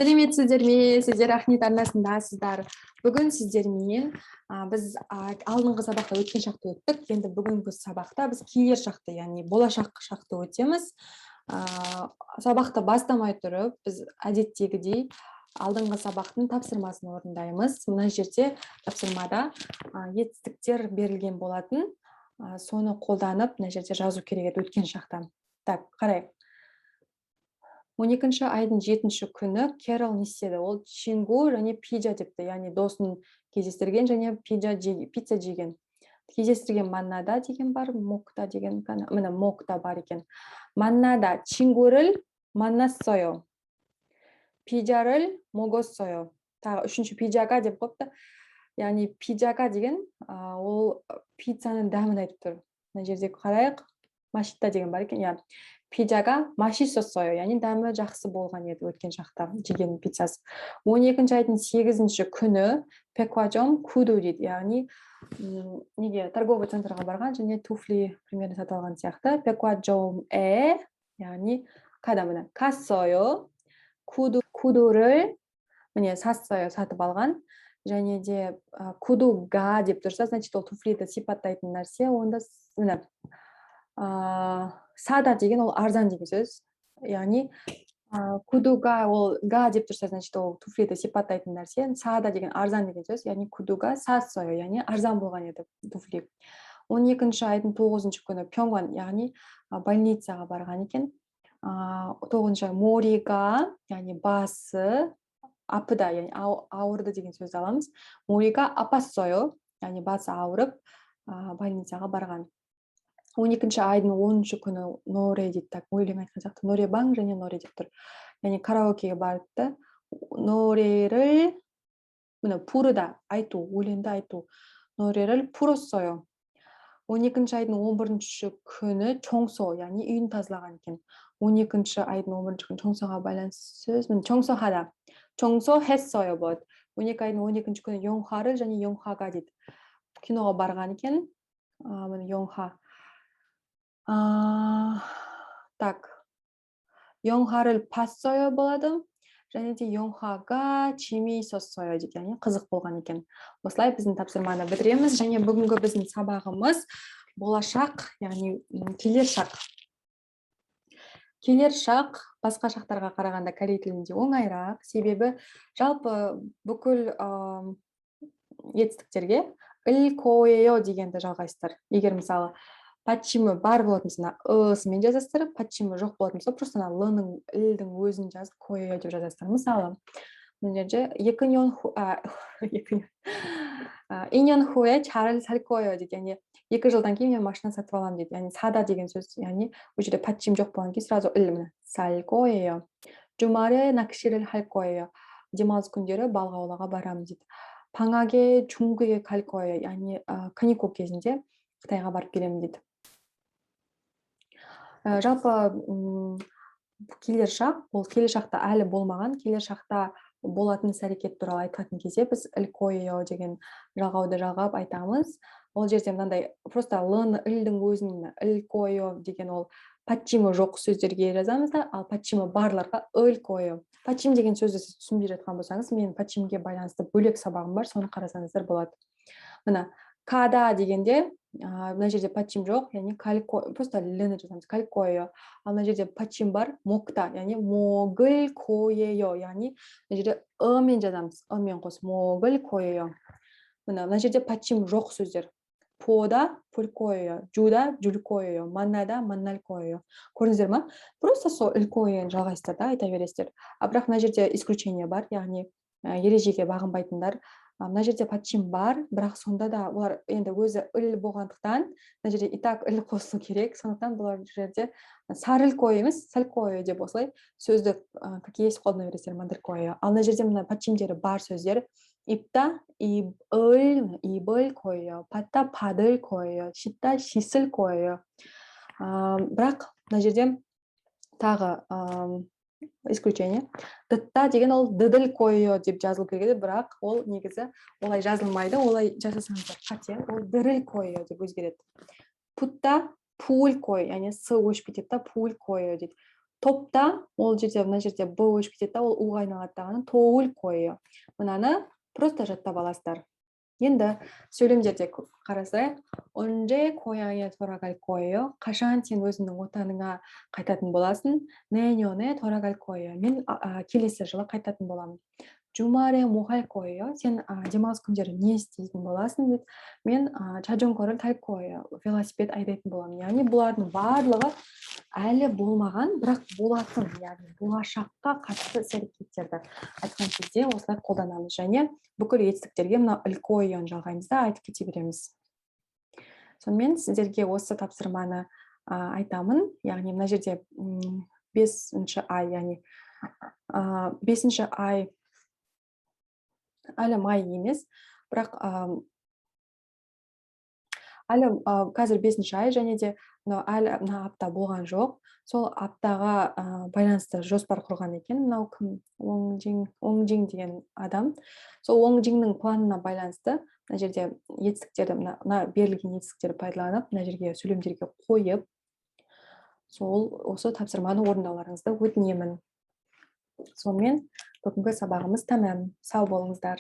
Сәлеметсіздер ме? Сіздер Ахнет арнасындасыздар. Бүгін сіздермен біз алдыңғы сабақта өткен шақты өттік. Енді бүгінгі сабақта біз келер шақты, яғни болашақ шақты өтеміз. Сабақты бастамай тұрып, біз әдеттегідей алдыңғы сабақтың тапсырмасын орындаймыз. Мына жерде тапсырмада етістіктер берілген болатын. Соны қолданып, мына жерде жазу керек еді өткен шақта. Так, қарайық. 12 айдың 7 күні Керол не істеді? Ол 친구 және пиджа депті, яғни досын кездестірген және пицца жеген. Кездестірген 만나다 деген бар, 먹다 деген, міне, 먹다 бар екен. 만나다 친구를 만났어요. 피자를 먹었어요. Тағы үшінші 피자가 деп қойыпты. Яғни 피자가 деген ол пиццаның дәмін айтып тұр. Мына жерде қарайық. 맛있다 деген бар екен, иә. 피자가 맛있었어요. Яғни дәмі жақсы болған еді өткен шақта жеген пиццасы. 12 айдың 8 күні 백화점 구두 дейді, яғни неге торговый центрға барған және туфли примерно сатып алған сияқты. 백화점에, яғни 가다, міне, 갔어요. 구두, 구두를 міне 샀어요, сатып алған. Және де 구두가 деп тұрса, значит, ол туфлиді сипаттайтын нәрсе. Онда міне, 싸다 деген ол арзан деген сөз, яғни 구두가 ол 가 деп тұрса, значит, ол туфлиді сипаттайтын нәрсе. 싸다 деген арзан деген сөз, яғни 구두가 샀어요, яғни арзан болған еді туфли. 12 айдың 9 күні 병원, яғни больницаға барған екен. 9-ай 머리가, яғни басы, 아프다, яғни ауырды деген сөзді аламыз. 머리가 아팠어요, яғни басы ауырып, больницаға барған. 12 айдың 10 күні 노래 дейді. Так, өлең айтқан сияқты, 노래방 және 노래 деп тұр, яғни караокеге барыпты. 노래를 міне 부르다 айту, өлеңді айту. 노래를 불렀어요. 12 айдың 11 күні 청소, яғни үйін тазалаған екен. 12 айдың 11 күні 청소ға байланысты сөз, міне, 청소하다, 청소했어요 болады. 12 айдың 12 күні 영화를 және 영화가 дейді, киноға барған екен. Міне, 영화. Так, 영화를 봤어요 болады және де 영화가 재미있었어요 дейді, яғни қызық болған екен. Осылай біздің тапсырманы бітіреміз. Және бүгінгі біздің сабағымыз болашақ, яғни келер шақ. Келер шақ басқа шақтарға қарағанда корей тілінде оңайырақ, себебі жалпы бүкіл етістіктерге 을 거예요 дегенді жалғайсыздар. Егер, мысалы, 받침і бар болатын болса, мына ысымен жазасыздар, 받침і жоқ болатын болса, просто мына л-ның, ілдің өзін жазып, 거예요 деп жазасыздар. Мысалы, мына жерде 2년 후에 차를 살 거예요 дейді, яғни 2 жылдан кейін мен машина сатып аламын дейді. Яғни 사다 деген сөз, яғни ол жерде 받침 жоқ болғаннан кейін сразу 을, міне, 살 거예요. 주말에 낚시를 할 거예요. Демалыс күндері балық аулауға барамын дейді. 방학에 중국에 갈 거예요. Яғни каникул кезінде Қытайға барып келемін дейді. Жалпы келер шақ ол келер шақта әлі болмаған, келер шақта болатын іс әрекет туралы айтатын кезде біз 을 거예요 деген жалғауды жалғап айтамыз. Ол жерде мынандай просто л ілдің өзін, 을 거예요 деген, ол 받침і жоқ сөздерге жазамыз да, ал 받침і барларға 을 거예요. 받침 деген сөзді сіз түсінбей жатқан болсаңыз, менің 받침ге байланысты бөлек сабағым бар, соны қарасаңыздар болады. Міне, 가다 дегенде мына жерде 받침 жоқ, яғни просто лні жазамыз, 갈 거예요. Ал мына жерде 받침 бар, 먹다, яғни 먹을 거예요, яғни мына жерде ы мен жазамыз, ы мен қосып 먹을 거예요. Міне, мына жерде 받침 жоқ сөздер: 보다 볼 거예요, 주다 줄 거예요, 만나다 만날 거예요. Көрдіңіздер ма? Просто сол 을 거예요ны жалғайсыздар да, айта бересіздер. А бірақ мына жерде исключение бар, яғни ережеге бағынбайтындар. Мына жерде 받침 бар, бірақ сонда да олар енді өзі 을 болғандықтан, мына жерде и так 을 қосылу керек. Сондықтан бұл жерде сарыл 거예요 емес, 살 거예요 деп осылай сөзді как есть қолдана бересіздер, 만들 거예요. Ал мына жерде мына 받침дері бар сөздер: 입다 입을, 입을 거예요, 받다 받을 거예요, 씻다 씻을 거예요. Бірақ мына жерде тағы исключение: 듣다 деген ол дыдыл 거예요 деп жазылу керек еді, бірақ ол негізі олай жазылмайды, олай жасасаңыздар қате, ол дырыл 거예요 деп өзгереді. 붓다 부을 거예요, яғни с өшіп кетеді да, 부을 거예요 дейді. Топта ол жерде, мына жерде б өшіп кетеді да, ол у-ға айналады дағы, 더 올 거예요. Мынаны просто жаттап аласыздар. Енді сөйлемдерде қарасайық. 언제 고향에 돌아갈 거예요? Қашан сен өзіңнің отаныңа қайтатын боласың? 내년에 돌아갈 거예요. Мен келесі жылы қайтатын боламын. 주말에 뭐 할 거예요? Сен демалыс күндері не істейтін боласың дейді. Мен 자전거를 탈 거예요. Велосипед айдайтын боламын. Яғни бұлардың барлығы әлі болмаған, бірақ болатын, яғни болашаққа қатысты іс әрекеттерді айтқан кезде осылай қолданамыз. Және бүкіл етістіктерге мына 을 거예요ны жалғаймыз да, айтып кете береміз. Сонымен, сіздерге осы тапсырманы айтамын. Яғни мына жерде бесінші ай, яғни бесінші ай әлі май емес, бірақ әлі қазір бесінші ай және де мынау әлі мына апта болған жоқ. Сол аптаға байланысты жоспар құрған екен мынау кім, Оңжиң, Оңжиң деген адам. Сол Оңжиңнің планына байланысты мына жерде етістіктерді, мына берілген етістіктерді пайдаланып, мына жерге сөйлемдерге қойып, сол осы тапсырманы орындауларыңызды өтінемін. Сонымен, бүгінгі сабағымыз тәмам. Сау болыңыздар.